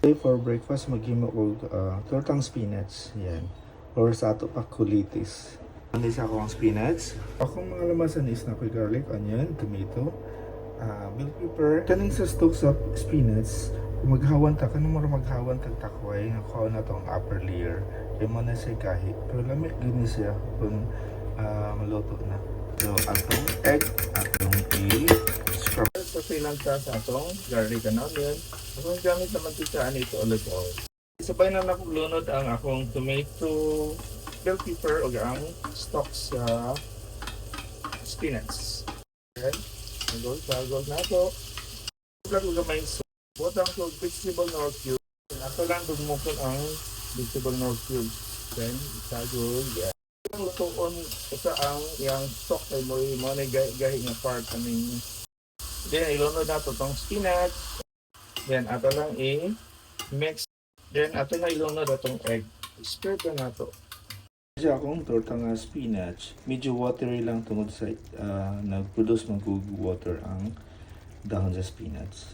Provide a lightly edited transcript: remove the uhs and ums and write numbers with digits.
Today for breakfast, maghimo og tortang spinach. Yan. Or sa ato pa, kulitis. Ano sa akong spinach? Akong mga lamasan is na garlic, onion, tomato, bell pepper. Kaning sa stalk sa spinach, kung maghawan ta, kanang mura maghawan tag takway, nakuha na to ang upper layer. Kaya mo na siya gahi. Pero lamig gini siya kung maluto na. So, atong egg, atong i-scrub. Kasi lang ta sa atong garlic and onion. Akong gamit naman ito sa anito olive oil. Sabay na nakulunod ang akong tomato, bell pepper ug ang stock sa spinach. Okay. Sagol, sagol na to. Tublag og gamay soup. Butang ko vegetable Knorr cube. Ato lang dugmukon ang vegetable Knorr cube. Then, isagol. Yeah. Ang lutuon usa ang iyang stock kay mo na gahi nga part kaming. Then, ilunod nato tong spinach. Then, ato lang i-mix. Then, ato na ilunod atong egg. Spread na nato. Siya akong torta nga spinach, medyo watery lang tungod sa nag-produce man kog water ang dahon sa spinach.